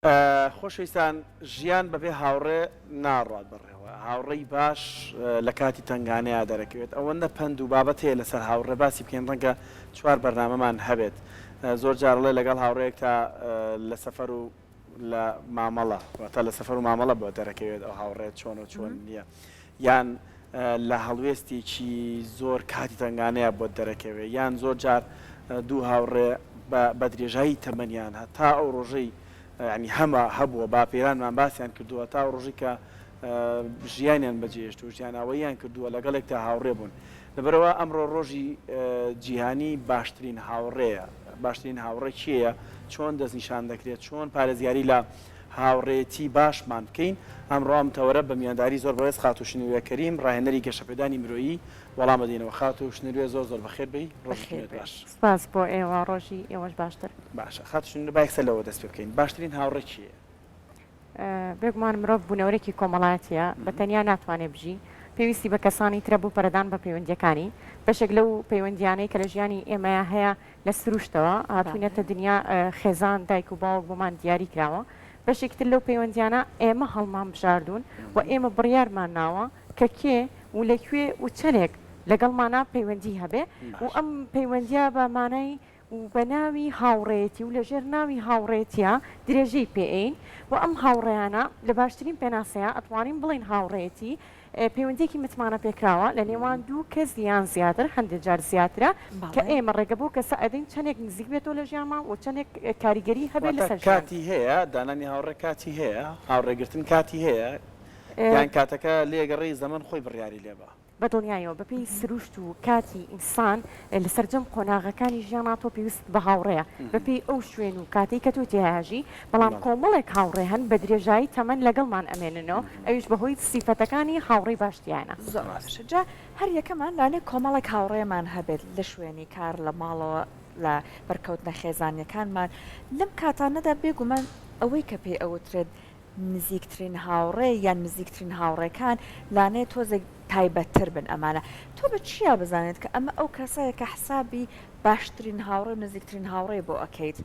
خۆشەویستان ژیان بەبێ هاوڕێ ناڕوات بەڕێوە، هاوڕێی باش لە کاتی تەنگانەیا دەرەکەوێت، ئەوەندە پەند و بابەت هەیە لەسەر هاوڕێ باسی بکەین ڕەنگە چوار بەرنامەمان هەبێت، زۆر جار ئەڵێ لەگەڵ هاوڕێیەکتا لە سەفەر و لە مامەڵە واتە لە سەفەر و مامەڵە بۆ دەرەکەوێت ئەو هاوڕێ چۆن و چۆن نییە یان لە هەڵوێستێکی زۆر کاتی تەنگانەیە بۆت دەرەکەوێ یان زۆر جار دوو هاوڕێ بە بە درێژایی تەمەنیان هەتا ئەو ڕۆژەی یانی هەمە هەبووە باپیرانمان باسیان کردووە تا ئەو ڕۆژەی کە ژیانیان بەجێهێشت و ژیاناوەییان کردووە لەگەڵێکتا هاوڕێ بوون لەبەرئەوە ئەمڕۆ ڕۆژی جیهانی باشترین هاوڕێیە باشترین هاوڕێ کێیە چۆن دەستنیشان دەکرێت چۆن پارێزگاری لە هاوڕێیەتی باشمان بکەین، ئەمڕۆ ئەم تەوەرە بە میوانداری زۆر بەڕێز خاتوو شنروێ کەریم ڕاهێنەری گەشەپێدانی مرۆیی وەڵام ئەدەینەوە، خاتوو شنروێ زۆر زۆر بەخێر بێی، ڕۆژێکی بەخێر نوێت بێن باش. سپاس بۆ ئێوە ڕۆژی ئێوەش باشتر. باشە خاتوو شنروێ با یەکسەر لەوە دەست پێ بکەین باشترین هاوڕێ کێیە؟ بێگومان مرۆڤ بوونەوەرێکی کۆمەڵایەتییە، بە تەنیا ناتوانێ بژی، پێویستی بە کەسانی ترە بۆ پەرەدان بە پەیوەندییەکانی، بەشێک لەو پەیوەندییانەی کە لە ژیانی ئێمەیا هەیە لە سروشتەوە هاتووینەتە دنیا خێزان، دایک و باوک بۆمان دیاری کراوە، بەشێکی تر لەو پەیوەندییانە ئێمە هەڵمان بژاردوون و ئێمە بڕیارمان ناوە کە کێ و لە کوێ و چەنێک لەگەڵمانا پەیوەندی هەبێ و ئەم پەیوەندییە بە مانای و بە ناوی هاوڕێیەتی و لە ژێر ناوی هاوڕێیەتیا درێژەی پێ ئەین و ئەم هاوڕێیانە لە باشترین پێناسەیا ئەتوانین بڵێین هاوڕێیەتی پەیوەندیەکی متمانە پێکراوە لە نێوان دوو کەس یان زیاتر هەندێک جار زیاترە کە ئێمە ڕێگە بەو کەسە ئەدەین چەندێک نزیک بێتەوە لە ژیانمان و چەندێک کاریگەری هەبێت واتە لەسەر ژیان. کاتی هەیە دانانی هاوڕێ کاتی هەیە هاوڕێگرتن کاتی هەیە یان کاتەکە لێگەڕێی زەمەن خۆی بڕیاری لێبا؟ بە دڵنیایەوە بەپێی سروشت و کاتی ئینسان لە سەرجەم قۆناغەکانی ژیانا تۆ پێویستت بە هاوڕێیە بەپێی ئەو شوێن و کاتەی کە تۆ تیایاژی، بەڵام کۆمەڵێک هاوڕێ هەن بە درێژایی تەمەن لەگەڵمان ئەمێننەوە ئەویش بەهۆی سیفەتەکانی هاوڕێی باش تیایانە. زۆر باشە جا هەر یەکەمان لانێ کۆمەڵێک هاوڕێمان هەبێت لە شوێنی کار لە ماڵەوە لە بەرکەوتنە خێزانیەکانمان لەم کاتانەدا بێگومان ئەوەی کە پێی ئەوترێت نزیکترین هاوڕێ یان نزیکترین هاوڕێکان لانەیە تۆزێک تایبەتتر بن ئەمانە تۆ بە چیا بزانیت کە ئەمە ئەو کەسەیە کە حسابی باشترین هاوڕێ و نزیکترین هاوڕێی بۆ ئەکەیت؟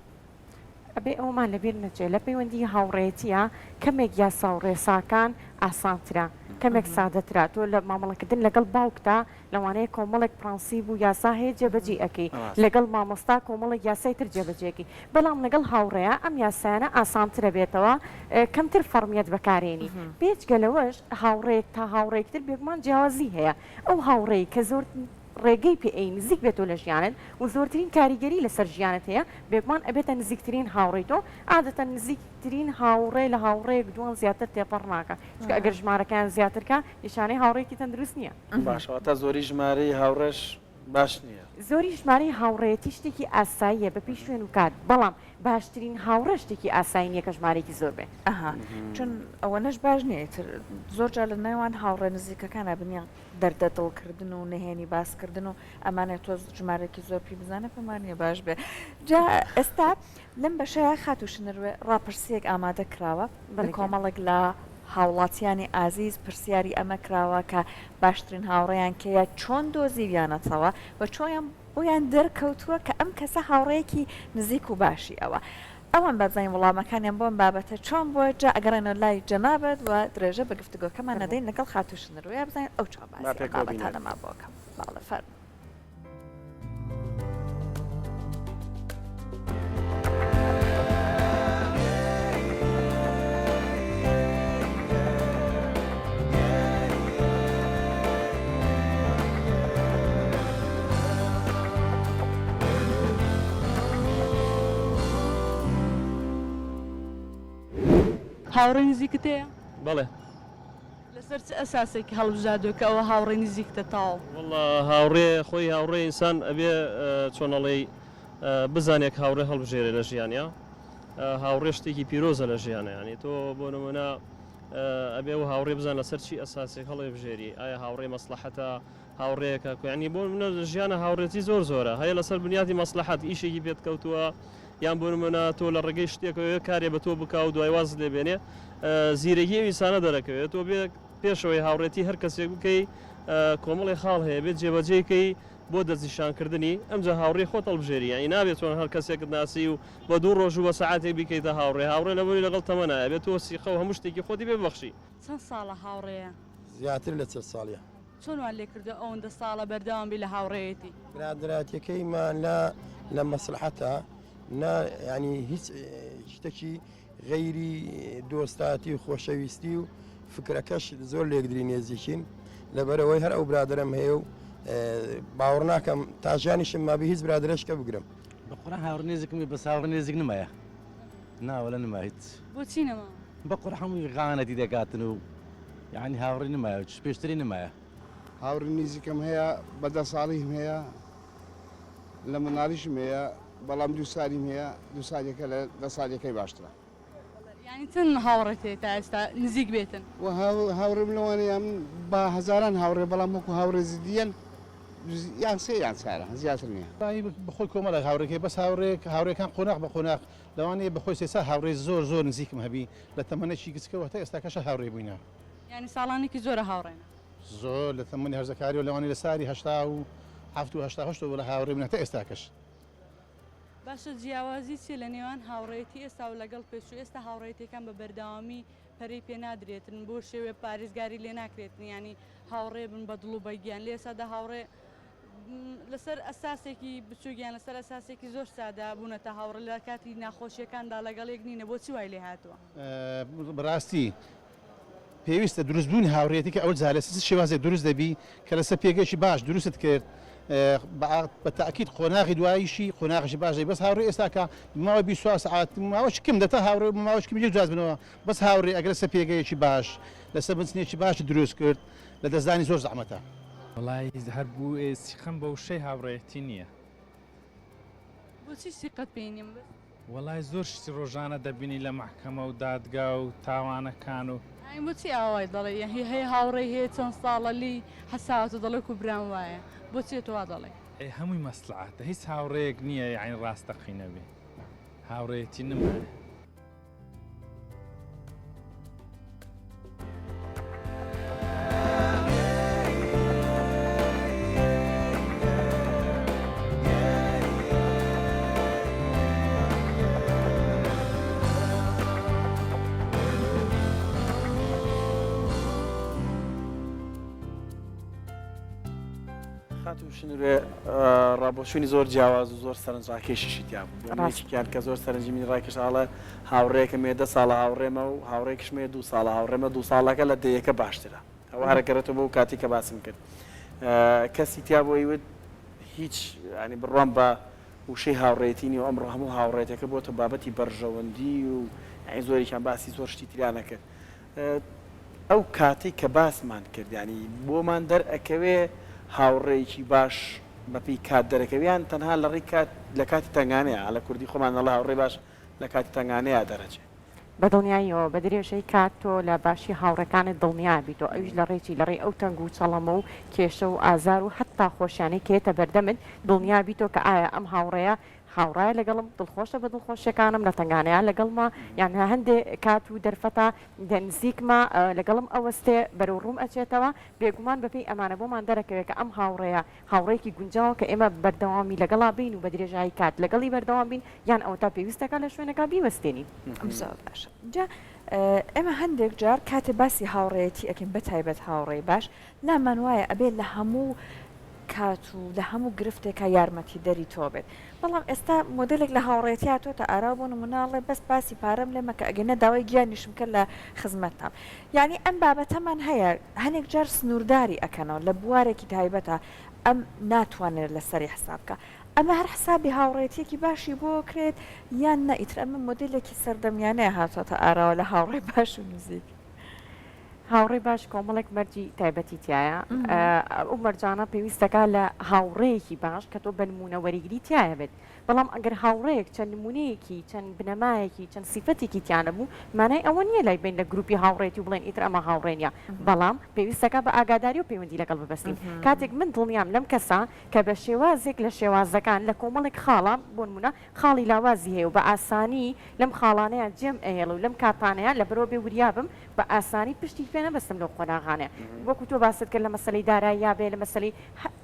ئەبێ ئەوەمان لەبیر نەچێ لە پەیوەندی هاوڕێیەتییا کەمێک یاسا و ڕێساکان ئاسانترە کەمێک سادەترە تۆ لە مامەڵەکردن لەگەڵ باوکتا لەوانەیە کۆمەڵێک پرەنسیب و یاسا هەیە جێبەجێی ئەکەی، لەگەڵ مامۆستا کۆمەڵێک یاسای تر جێبەجێ ئەکەی، بەڵام لەگەڵ هاوڕێیا ئەم یاسایانە ئاسانترە بێتەوە، کەمتر فەڕمیەت بەکارێنی. بێجگە لەوەش هاوڕێیەک تا هاوڕێیەکی تر بێگومان جیاوازی هەیە، ئەو هاوڕێی کە زۆر ڕێگەی پێ ئەی نزیک بێتەوە لە ژیانت و زۆرترین کاریگەری لەسەر ژیانت هەیە، بێگومان ئەبێتە نزیکترین هاوڕێی تۆ، عادەتەن نزیکترین هاوڕێ لە هاوڕێیەک دوان زیاتر تێپەڕ ناکا، چونکە ئەگەر ژمارەکەیان زیاتر کا نیشانەی هاوڕێیەکی تەندروست نییە. باشە واتا زۆری ژمارەی هاوڕێش باش نییە؟ زۆری ژمارەی هاوڕێیەتی شتێکی ئاساییە بەپێی شوێن و کات، بەڵام باشترین هاوڕێ شتێکی ئاسایی نییە کە ژمارەیەکی زۆر بێ. ئەها چون ئەوەنەش باش نییە ئیتر زۆر جار لە نێوان هاوڕێ نزیکەکانا بنیە دەردە دڵ کردن و نهێنی باس کردن و ئەمانە تۆ ژمارەیەکی زۆر پی بزانە پێم وانییە باش بێ جا ئێستا لەم بەشەیا خاتوو شنروێ ڕاپرسییەک ئامادە کراوە لە کۆمەڵێک لە هاوڵاتیانی ئازیز پرسیاری ئەمە کراوە کە باشترین هاوڕێیان کێیە، چۆن دۆزیویانەتەوە و چۆیان بۆیان دەرکەوتووە کە ئەم کەسە هاوڕێیەکی نزیک و باشی ئەوە. ئەوان با بزانین وڵامەکانیان بۆ ئەم بابەتە چۆن بووە، جا ئەگەڕێینەوە لای جەنابت و درێژە بە گفتوگۆکەمان ئەدەین لەگەڵ خاتوو شنروێ بزانین ئەو چۆن با باسی ئەم پێکەوە بینەرین. بابەتانەمان بۆ ئەکا. بەڵێ فەرموو. هاوڕێی نزیکت هەیە؟ بەڵێ. لەسەر چ ئەساسێک هەڵبژاردووە کە ئەوە هاوڕێی نزیکتە تەواو؟ وەڵا هاوڕێ خۆی هاوڕێ ئینسان ئەبێ چۆن ئەڵێی بزانێ کە هاوڕێ هەڵبژێرێ لە ژیانیا هاوڕێ شتێکی پیرۆزە لە ژیانە یانی تۆ بۆ نمونە ئەبێ ئەو هاوڕێ بزان لەسەر چی ئەساسێک هەڵێبژێری ئایا هاوڕێ مەسڵەحەتە هاوڕێیەکە کو یانی بۆ نمونە لە ژیانە هاوڕێتی زۆر زۆرە هەیە لەسەر بنیاتی مەسڵەحەت ئیشێکی پێت کەوتووە یان بۆ نمونە تۆ لە ڕێگەی شتێکەوە کارێ بە تۆ بکا و دوای وازت لێ بێنێ زیرەکی ئەو ئینسانە دەرەکەوێت تۆ بێ پێشەوەی هاوڕێتی هەر کەسێک بکەی کۆمەڵی خاڵ هەیە بێت جێبەجێی کەی. بۆ دەستنیشانکردنی ئەمجا هاوڕێی خۆت هەڵبژێری یانی نابێت چۆن هەر کەسێکت ناسی و بە دوو ڕۆژ و بە سەعاتێک بیکەیتە هاوڕێ هاوڕێ لەبەری لەگەڵ تەمەنایە ئەبێت تۆ سیقە و هەموو شتێکی خۆتی پێ ببەخشی. چەند ساڵە هاوڕێیە؟ زیاتر لە 40 ساڵە. چۆن وات لێکردوە ئەوەندە ساڵە بەردەوام بی لە هاوڕێیەتی؟ برادەرایەتیەکەیمان نا لە مەسلحەتە نا یانی هیچ شتەکی غەیری دۆستاتی و خۆشەویستی و فکرەکەش زۆر لێکدری نێزیکین لەبەرەوەی هەر ئەو برادەرەم هەیە و باوەڕ ناکەم تا ژیانیشم مابی هیچ برادەرەشکە بگرم. بەقورعان هاوڕێ نێزیکم بەس هاوڕێ نێزیک نمایە ناوەلە نما هیچ. بۆچی نەما؟ بەقورعان هەمووی غانەتی دەکاتن و یانی هاوڕێ نمایە چ پێشتری نمایە. هاوڕێ نیزیکم هەیە بە دە ساڵیم هەیە لە مناڵیشم هەیە بەڵام دوو سالیم هەیە دوو سالیەکە لە دە سالیەکەی باشترە. یانی چەند هاوڕێت هەیە تا ئێستا نزیک بێتن؟ وە هاوڕێم لەوانەیە من بە هەزاران هاوڕێ بەڵام وەکو هاوڕێ زدیەن یان سێ یان چارە زیاتر نییە. وەڵاهی بەخۆی کۆمەڵێک هاوڕێک هەیە بەس هاوڕێک هاوڕێکان قۆناغ بە قۆناغ لەوانەیە بەخۆی سێ چار هاوڕێی زۆر زۆر نزیکم هەبی لە تەمەنێکی گچکەوە هەتا ئێستاکەشە هاوڕێ بووینە. یانی ساڵانێکی زۆرە هاوڕێنە؟ زۆر لە تەمەنی هەرزەکاریەوە لەوانەیە لە ساری 87 و 88 وە هاوڕێ بووین هەتا ئێستاکەش. باشە جیاوازی چیە لە نێوان هاوڕێیەتی ئێستا و لەگەڵ پێشوو ئێستا هاوڕێیەتیەکان بە بەردەوامی پەرەی پێ نادرێتن بۆ شێوێ پارێزگاری لێ ناکرێتن یانی هاوڕێ بن بە دڵ و بە گیان لێ ئێستادا هاوڕێ لەسەر ئەساسێکی بچووک یان لەسەر ئەساسێکی زۆر سادە بوونەتە هاوڕێ لە کاتی ناخۆشیەکاندا لەگەڵ یەک نینە بۆچی وای لێ هاتووە؟ بەڕاستی پێویستە دروستبوونی هاوڕێیەتی کە ئەو جا لەسەر چ شێوازێک دروست دەبی کە لەسەر پێگەیەکی باش دروستت کرد بە تاکید قۆناغی دواییشی قۆناغێکی باش دەبی بەس هاوڕێ ئێستاکە ماوەی 24 سەعات ماوەی کم دەتا هاوڕێ ماوەی کم یەک جاز بنەوە بەس هاوڕێ ئەگەر لەسەر پێگەیەکی باش لەسەر بنچینێکی باش دروست کرد لە دەستدانی زۆر زەحمەتە. وەڵایی هەر بوو سیقەم بە وشەی هاوڕێیەتی نییە. بۆچی سیقەت پێی نییە بەس؟ وەڵای زۆر شتی ڕۆژانە دەبینی لە مەحکەمە و دادگا و تاوانەکان و. ئای بۆچی ئاوای دەڵێی یەعنی هەیە هاوڕێی هەیە چەند ساڵە لێی حەساوەتە دەڵێ وەکو برام وایە بۆچی تۆ وا دەڵێی؟ ئەی هەمووی مەسڵەحەتە هیچ هاوڕێیەک نییە یەعنی ڕاستەقینە بێ هاوڕێیەتی نمایە. خاتوو شنورێ ڕابۆچوونی زۆر جیاواز و زۆر سەرنجڕاکێشیشی تیا بوو بۆ یەکێکیان کە زۆر سەرنجی منی ڕاکێشا ئەڵێ هاوڕێیەکم هەیە دە ساڵە هاوڕێمە و هاوڕێیەکیشم هەیە دوو ساڵە هاوڕێمە دوو ساڵەکە لە دەیەکە باشترە ئەوە هەر ئەگەڕێتەوە بۆ ئەو کاتەی کە باسم کرد کەسی تیا بوو ئەیوت هیچ یانی بڕوام بە وشەی هاوڕێیەتی نیە و ئەمڕۆ هەموو هاوڕێیەتەکە بۆتە بابەتی بەرژەوەندی و یانی زۆرێکیان باسی زۆر شتی تریان ئەکرد ئەو کاتەی کە باسمان کرد یانی بۆمان دەرئەکەوێ هاوڕێیەکی باش بەپێی کات دەرەکەوێ یان تەنها لە ڕێی کات لە کاتی تەنگانەیە لە کوردی خۆمان دەڵێ هاوڕێی باش لە کاتی تەنگانەیە دەرەچێ. بە دڵنیاییەوە بە درێژەی کات تۆ لە باشی هاوڕێکانت دڵنیا بیتەوە ئەویش لە ڕێی چی لە ڕێی ئەو تەنگ و چەڵەمە و کێشە و ئازار و حەتتا خۆشیانەی کە یەتە بەردەمت دڵنیا بیتەوە کە ئایا ئەم هاوڕێیە هاوڕایە لەگەڵم، دڵخۆشە بە دڵخۆشیەکانم، لە تەنگانەیا لەگەڵمە، یان هەندێ کات و دەرفەتا نزیکمە لەگەڵم ئەوەستێ، بەرەو ڕووم ئەچێتەوە، بێگومان بەپێی ئەمانە بۆمان دەرەکەوێ کە ئەم هاوڕێیە هاوڕێیەکی گونجاوە کە ئێمە بەردەوامی لەگەڵا بین و بە درێژایی کات لەگەڵی بەردەوام بین، یان ئەوەتا پێویستەکا لە شوێنەکا بیوەستێنین. زۆر باشە جا ئێمە هەندێک جار کاتێ باسی هاوڕێیەتی ئەکەین بە تایبەت هاوڕێی باش لامان وایە ئەبێ لە هەموو کات و لە هەموو گرفتێکا یارمەتیدەری تۆ بێت بەڵام ئێستا مۆدێلێک لە هاوڕێیەتی هاتۆتە ئاراوە بۆ نمونە ئەڵێ بەس باسی پارەم لێ مەکە ئەگەر داوای گیانیشم کرد لە خزمەتتام یانی ئەم بابەتەمان هەیە هەنێک جار سنوورداری ئەکەنەوە لە بوارێکی تایبەتە ئەم ناتوانێت لەسەری حساب بکا ئەمە هەر حسابی هاوڕێیەتیەکی باشی بۆ کرێت یان نە ئیتر ئەمە مۆدێلێکی سەردەمیانەیە هاتۆتە ئاراوە لە هاوڕێی باش و نزیک. هاوڕێی باش کۆمەڵێک مەرجی تایبەتی تیایە ئەو مەرجانە پێویستەکە لە هاوڕێیەکی باش کە تۆ بە نمونە وەریگری تایە بێت بەڵام ئەگەر هاوڕێیەک چەند نمونەیەکی چەند بنەمایەکی چەند سیفەتێکی تیانە بوو مانای ئەوە نییە لای بین لە گروپی هاوڕێتی و بڵێن ئیتر ئەمە هاوڕێ نییە بەڵام پێویستەکە بە ئاگاداری و پەیوەندی لەگەڵ ببەستین کاتێک من دڵنیام لەم کەسە کە بە شێوازێک لە شێوازەکان لە کۆمەڵێک خاڵە بۆ نمونە خاڵی لاوازی هەیە و بە ئاسانی لەم خاڵانەیا جێم ئەهێڵێ و لەم کاتانەیا لەبەرئەوە بێ وریا بم بە ئاسانی پشتی. پێ نەبەستم لەو قۆناغانە وەکو تۆ باست کرد لە مەسەلەی داراییا بێ لە مەسەلەی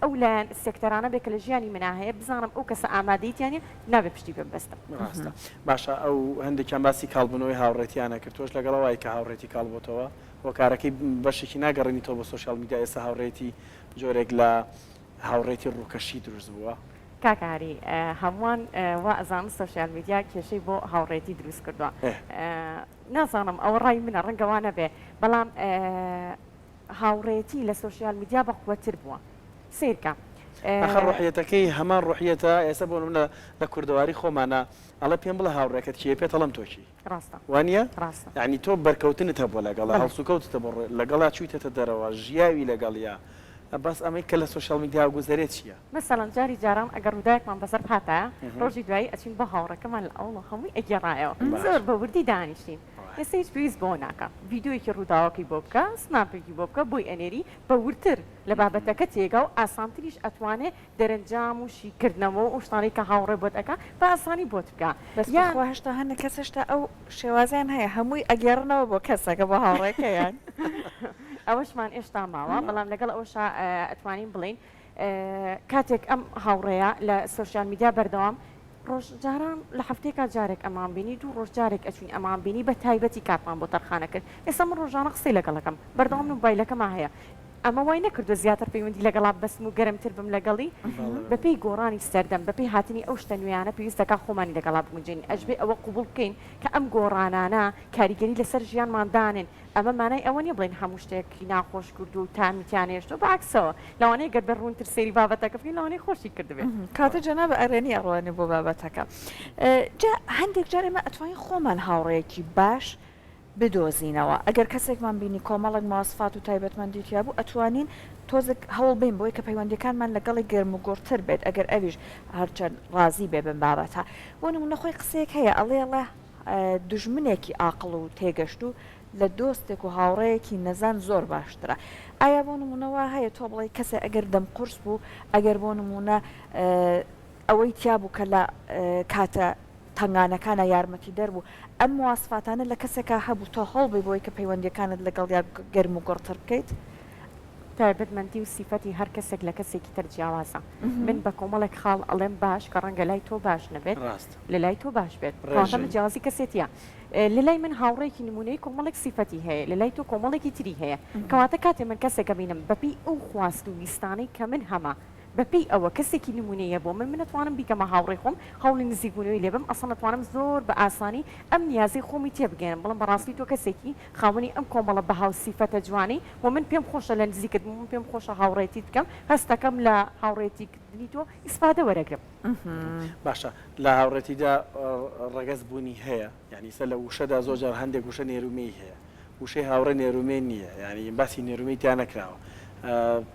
ئەو لایەن سێکتەرانە بێ کە لە ژیانی منا هەیە بزانم ئەو کەسە ئامادەیی تیا نیە نابێ پشتی پێ ببەستم. ڕاستە باشە ئەو هەندێکیان باسی کاڵبوونەوەی هاوڕێتیان ئەکرد تۆش لەگەڵ ئەوای کە هاوڕێتی کاڵ بۆتەوە هۆکارەکەی بەشێکی ناگەڕێنیتەوە بۆ سۆشیال میدیا ئێستا هاوڕێتی جۆرێک لە هاوڕێتی ڕووکەشی دروست بووە؟ کاک هاری هەمووان وا ئەزانن سۆشیال میدیا کێشەی بۆ هاوڕێتی دروست کردووە نازانم ئەوە ڕای منە ڕەنگە وا نەبێ بەڵام هاوڕێتی لە سۆشیال میدیا بەقوەتر بووە سەیرکە. ئاخر ڕۆحیەتەکەی هەمان ڕۆحیەتە ئێستا بۆ نمونە لە کوردەواری خۆمانا ئەڵێ پێم بڵێ هاوڕێکەت کێیە پێت ئەڵێم تۆ کێی ڕاستە وانیە ڕاستە یانی تۆ بەرکەوتنت هەبووە لەگەڵا بەڵێ. هەڵسوکەوتت هەبووە لەگەڵا چوویتەتە دەرەوە ژیاوی لەگەڵیا بەس ئەمەی کە لە سۆشیال میدیا گوزەرێ چیە؟ مەسەلەن جاری جاران ئەگەر ڕووداوێکمان بەسەر بهاتایە ڕۆژی دوایی ئەچوین بۆ هاوڕێکەمان لە ئەوڵە هەمووی ئەگێڕایەوە زۆر بە وردی دانیشتین ئێستا هیچ پێویست بەوە ناکا ڤیدیۆیەکی ڕووداوەکەی بۆ بکە سناپێکی بۆ بکە بۆی ئەنێری بە وردتر لە بابەتەکە تێگا و ئاسانتریش ئەتوانێ دەرەنجام و شیکردنەوە و ئەو شتانەی کە هاوڕێ بۆت ئەکا بە ئاسانی بۆت بکا بەس یان. بەخوا هێشتا هەنێ کەس هێشتا ئەو شێوازەیان هەیە هەمووی ئەگێڕنەوە بۆ کەسەکە بۆ هاوڕێکەیان. ئەوەشمان ئێشتا ماوە بەڵام لەگەڵ ئەوەشا ئەتوانین بڵێین کاتێک ئەم هاوڕێیە لە سۆشیال میدیا بەردەوام ڕۆژ جاران لە هەفتەیەکا جارێک ئەمان بینی دوو ڕۆژ جارێک ئەچوین ئەمان بینی بە تایبەتی کاتمان بۆ تەرخانە کرد ئێستا من ڕۆژانە قسەی لەگەڵ ئەکەم بەردەوام مۆبایلەکەما هەیە ئەمە وای نەکردووە زیاتر پەیوەندی لەگەڵا ببەستم و گەرمتر بم لەگەڵی؟ بەپێی گۆڕانی سەردەم، بەپێی هاتنی ئەو شتە نوێیانە پێویست دەکات خۆمانی لەگەڵا بگونجێنین. ئەشبێ ئەوە قبوڵ بکەین کە ئەم گۆڕانانە کاریگەری لەسەر ژیانمان دانێن. ئەمە مانای ئەوە نییە بڵێین هەموو شتێکی ناخۆش کردووە و تامی تیا نەهێشتووە، بە عەکسەوە لەوانەیە گەر بە ڕوونتر سەیری بابەتەکە بکەین لەوانەیە خۆشی کردبێ. کەواتە جەنابت ئەرێنی ئەڕوانێ بۆ بابەتەکە. جا هەندێک جار ئێمە ئەتوانین خۆمان هاوڕێیەکی باش بدۆزینەوە ئەگەر کەسێکمان بینی کۆمەڵێک مواسفات و تایبەتمەندی تیا بوو ئەتوانین تۆزێک هەوڵ بەین بۆی کە پەیوەندیەکانمان لەگەڵی گەرم و گوڕتر بێت ئەگەر ئەویش هەرچەند ڕازی بێ بەم بابەتە بۆ نمونە خۆی قسەیەک هەیە ئەڵێ ئەڵێ دوژمنێکی ئاقڵ و تێگەشتوو لە دۆستێک و هاوڕێیەکی نەزان زۆر باشترە ئایا بۆ نمونە وا هەیە تۆ بڵێی کەسێ ئەگەر دەم قورس بوو ئەگەر بۆ نمونە ئەوەی تیا بوو کە لە کاتە تەنگانەکانا یارمەتیدەر بوو، ئەم مواسفاتانە لە کەسێکا هەبوو تۆ هەوڵبەی بۆی کە پەیوەندیەکانت لەگەڵیا گەرم و گوڕتر بکەیت؟ تایبەتمەندی و سیفەتی هەر کەسێک لە کەسێکی تر جیاوازە، من بە کۆمەڵێک خاڵ ئەڵێم باش کە ڕەنگە لای تۆ باش نەبێت لە لای تۆ باش بێت، کەواتە ئەمە جیاوازی کەسێتیە، لە لای من هاوڕێیەکی نمونەیی کۆمەڵێک سیفەتی هەیە لە لای تۆ کۆمەڵێکی تری هەیە، کەواتە کاتێ من کەسێک ئەبینم بەپێی ئەو خواست و ویستانەی کە من هەمە بەپێی ئەوە کەسێکی نمونەییە بۆ من، من ئەتوانم بیکەمە هاوڕێی خۆم، هەوڵی نزیکبوونەوەی لێ بەم، ئەسڵەن ئەتوانم زۆر بە ئاسانی ئەم نیازەی خۆمی تێبگەیەنم، بڵێم بەڕاستی تۆ کەسێکی خاوەنی ئەم کۆمەڵە بەها و سیفەتە جوانەی و من پێم خۆشە لە نزیکت بم، من پێم خۆشە هاوڕێیەتیت بکەم، هەستەکەم لە هاوڕێیەتیکردنی تۆ ئیسفادە وەرەگرم. باشە لە هاوڕێتیدا ڕەگەز بوونی هەیە؟ یانی ئیستا لە وشەدا زۆر جار هەندێک وشە نێر و مێی هەیە. وشەی هاوڕێ نێرومێ نییە یانی باسی نێرومێی تیا نەکراوە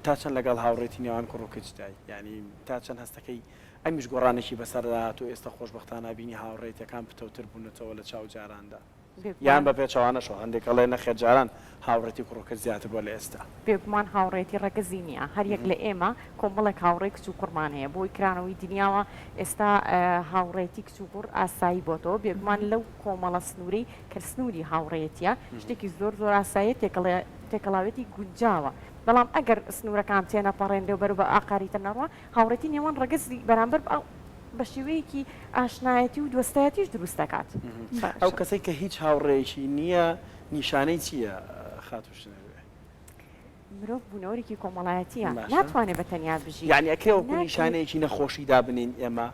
تا چەند لەگەڵ هاوڕێتی نێوان کوڕ و کچدای یانی تا چەند هەستەکەی ئەمیش گۆڕانێکی بەسەردا هاتوو ئێستا خۆشبەختانە بینی هاوڕێتیەکان پتەوتر بوونەتەوە لە چاو جاراندا یان بە پێچەوانەشەوە هەندێک ئەڵێ نەخێر جاران هاوڕێتی کوڕ و کچ زیاتر بووە لە ئێستا. بێگومان هاوڕێتی ڕەگەزی نییە هەر یەک لە ئێمە کۆمەڵێک هاوڕێی کچ و کوڕمان هەیە بۆی کرانەوەی دنیاوە ئێستا هاوڕێتی کچ و کوڕ ئاسایی بۆتەوە بێگومان لەو کۆمەڵە سنوورەی کە سنووری هاوڕێیەتیە شتێکی زۆر زۆر ئاساییە تێکەڵاوێتی گونجاوە بەڵام ئەگەر سنوورەکان تێنەپەڕێنرێ و بەرەو بە ئاقاری تر نەڕوا هاوڕێتی نێوان ڕەگەزی بەرامبەر بە شێوەیەکی ئاشنایەتی و دۆستایەتیش دروست دەکات. ئەو کەسەی کە هیچ هاوڕێیەکی نییە نیشانەی چییە خاتوو شنەوێ؟ مرۆڤ بوونەوەرێکی کۆمەڵایەتییە، ناتوانێت بە تەنیا بژی. یانی ئەکرێ وەکوو نیشانەیەکی نەخۆشی دابنێین ئێمە؟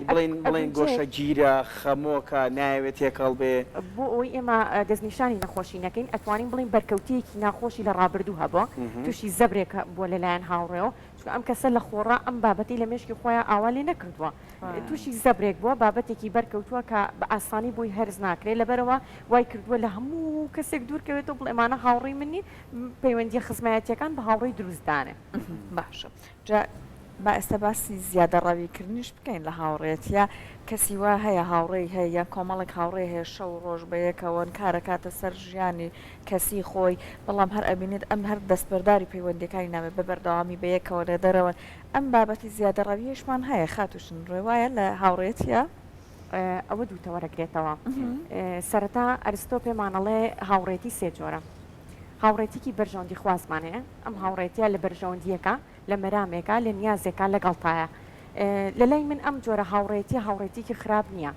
بڵێین بڵێین گۆشەگیرە، خەمۆکە، نایەوێ تێکەڵ بێ؟ بۆ ئەوەی ئێمە دەستنیشانی نەخۆشی نەکەین، ئەتوانین بڵێین بەرکەوتەیەکی ناخۆشی لە ڕابردوو هەبووە، تووشی زەبرێک بووە لە لایەن هاوڕێوە، چونکە ئەم کەسە لە خۆڕا ئەم بابەتەی لە مێشکی خۆیا ئاوا لێ نەکردووە، تووشی زەبرێک بووە، بابەتێکی بەرکەوتووە کە بە ئاسانی بۆی هەرس ناکرێ، لەبەرئەوە وای کردووە لە هەموو کەسێک دوور کەوێتەوە، بڵێ ئەمانە هاوڕێی من نین، پەیوەندیە خزمایەتیەکان بە هاوڕێی دروست دانێ. باشە جا با ئێستا باسی زیادەڕەوی کردنیش بکەین لە هاوڕێتیا کەسی وا هەیە هاوڕێی هەیە یان کۆمەڵێک هاوڕێی هەیە شەو و ڕۆژ بەیەکەوەن کارەکاتە سەر ژیانی کەسی خۆی بەڵام هەر ئەبینیت ئەم هەر دەستبەرداری پەیوەندیەکانی نابێت بە بەردەوامی بەیەکەوە لە دەرەوەن ئەم بابەتی زیادەڕەویەشمان هەیە خاتوو شنڕێ وایە لە هاوڕێتیا؟ ئەوە دوو تەوەرەگرێتەوە سەرەتا ئەرستۆ پێمان ئەڵێ هاوڕێتی سێ جۆرە. هاوڕێتیکی بەرژەوەندی خوازمان هەیە ئەم هاوڕێتیە لە بەرژەوەندیەکە لە مەرامێکا لە نیازێکا لەگەڵتایە لە لای من ئەم جۆرە هاوڕێتیە هاوڕێتیکی خراپ نییە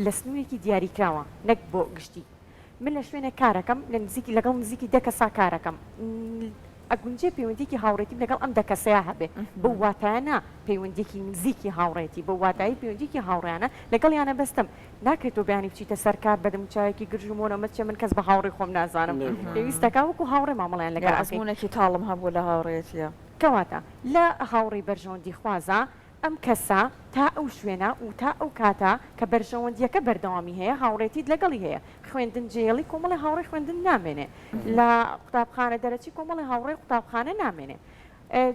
لە سنوورێکی دیاریکراوە نەک بۆ گشتی من لە شوێنێک کارەکەم لە نزیکی لەگەڵ نزیکی دە کەسا کارەکەم ئەگونجێ پەیوەندیەکی هاوڕێتیم لەگەڵ ئەم دە کەسەیا هەبێ بەو واتایە نا پەیوەندیەکی نزیکی هاوڕێتی بەو واتایی پەیوەندیەکی هاوڕێیانە لەگەڵیانە بەستم ناکرێت تۆ بەیانی بچیتە سەر کار بە دەموچاوێکی گرژ و مۆنەوە مەچێ من کەس بە هاوڕێی خۆم نازانم پێویستەکا وەکو هاوڕێ مامەڵەیان لەگەڵ یا بکەی. ئەزموونێکی تاڵم هەبوو لە هاوڕێیەتیا. کەواتە لە هاوڕێی بەرژەوەندیخوازا ئەم کەسە تا ئەو شوێنە و تا ئەو کاتە کە بەرژەوەندییەکە بەردەوامی هەیە هاوڕێتیت لەگەڵی هەیە. خوێندن جێیەڵی کۆمەڵێ هاوڕێی خوێندن نامێنێ. لە قوتابخانە دەرەچی کۆمەڵێ هاوڕێی قوتابخانە نامێنێ.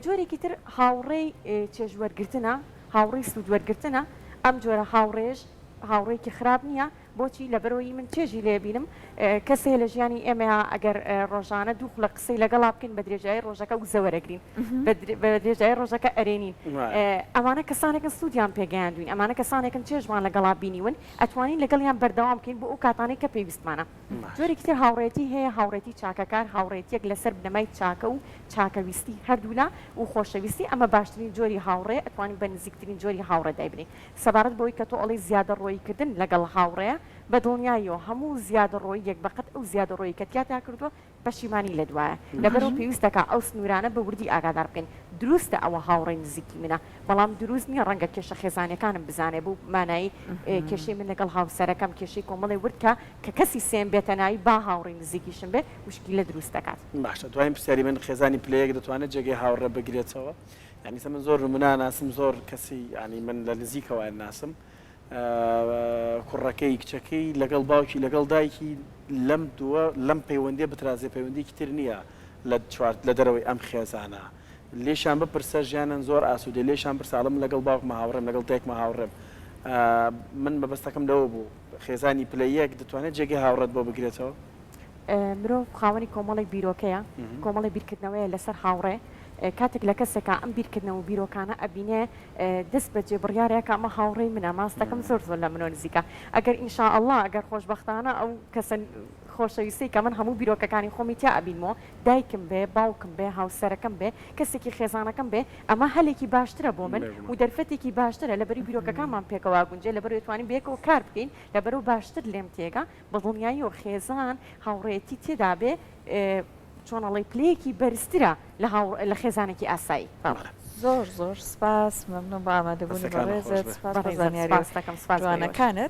جۆرێکی تر هاوڕێی چێژوەرگرتنە، هاوڕێی سوودوەرگرتنە، ئەم جۆرە هاوڕێیەش هاوڕێیەکی خراپ نییە، بۆچی؟ لەبەرئەوەی من چێژی لێ بینم، کەس هەیە لە ژیانی ئێمەیا ئەگەر ڕۆژانە دوو خولەک قسەی لەگەڵا بکەین بە درێژایی ڕۆژەکە وزە وەرەگرین، بە درێژایی ڕۆژەکە ئەرێنین، ئەمانە کەسانێکن سوودیان پێ گەیاندووین، ئەمانە کەسانێکن چێژمان لەگەڵا بینیون، ئەتوانین لەگەڵیان بەردەوام بکەین بۆ ئەو کاتانەی کە پێویستمانە. جۆرێکی تر هاوڕێیەتی هەیە، هاوڕێیەتی چاکەکار، هاوڕێیەتییەک لەسەر بنەمای چاکە و چاکەویستی هەردوولا و خۆشەویستی، ئەمە باشترین جۆری هاوڕێیە، ئەتوانین بە نزیکترین جۆری هاوڕێ دایبنێین. سەبارەت بەوەی کە تۆ ئەڵێی زیادەڕۆییکردن لەگەڵ هاوڕێ، بە دڵنیاییەوە هەموو زیادەڕۆییەک بەقەد ئەو زیادەڕۆیی کە تیاتا کردووە پەشیمانی لە دوایە. لەبەرئەوە پێویست دەکا ئەو سنوورانە بە وردی ئاگادار بکەین. دروستە ئەوە هاوڕێی نزیکی منە، بەڵام دروست نییە ڕەنگە کێشە خێزانییەکانم بزانێ بەو مانایەی کێشەی من لەگەڵ هاوسەرەکەم، کێشەی کۆمەڵێ ورد کە کە کەسی سێیەم بێتە ناوی با هاوڕێی نزیکیشم بێ موشکیلە دروست دەکات. باشە دواین پرسیاری من خێزانی پلە یەک دەتوانێت جێگەی هاوڕێ بگرێتەوە؟ یانی ئیستا من زۆر نمونە ئەناسم زۆر کەسی یانی من لە نزیکەوە ئەناسم کوڕەکەی کچەکەی لەگەڵ باوکی لەگەڵ دایکی لەم دووە لەم پەیوەندیە بترازێ پەیوەندیکی تر نییە لە چوار لە دەرەوەی ئەم خێزانە لێشان بپرسە ژیانن زۆر ئاسوودێ لێشان پرسە ئەڵێ من لەگەڵ باوکمە هاوڕێم لەگەڵ دایکمە هاوڕێم من مەبەستەکەم لەوە بوو خێزانی پلە یەک دەتوانێت جێگەی هاوڕێت بۆ بگرێتەوە؟ مرۆڤ خاوەنی کۆمەڵێک بیرۆکەیە، کۆمەڵێک بیرکردنەوەیە لەسەر هاوڕێ، کاتێک لە کەسێکا ئەم بیرکردنەوە و بیرۆکانە ئەبینێ دەست بەجێ بڕیارێکە ئەمە هاوڕێی منە، ماستەکەم زۆر زۆر لە منەوە نزیکە، ئەگەر ان شاء اللە ئەگەر خۆشبەختانە ئەو کەسە خۆشەویستەی کە من هەموو بیرۆکەکانی خۆمی تیا ئەبینمەوە دایکم بێ، باوکم بێ، هاوسەرەکەم بێ، کەسێکی خێزانەکەم بێ، ئەمە هەلێکی باشترە بۆ من و دەرفەتێکی باشترە لەبەری بیرۆکەکانمان پێکەوە ئەگونجێ، لەبەرئەوەی ئەتوانین بەیەکەوە کار بکەین، لەبەرئەوە باشتر لێم تێگا، بە دڵنیاییەوە خێزان هاوڕێیەتی تێدا بێ چۆن ئەڵێی پلەیەکی بەرزترە لە هاوڕ لە خێزانێکی ئاسایی. بەڵێ. زۆر زۆر سپاس مەمنون بۆ ئامادەبوونی دەستەکانت خۆش بەڕێزت بێ. سپاس بۆ بەڕێزت زانیاریە سپاس دەکەم سپاس بۆ ئێوەش. جوانەکانت.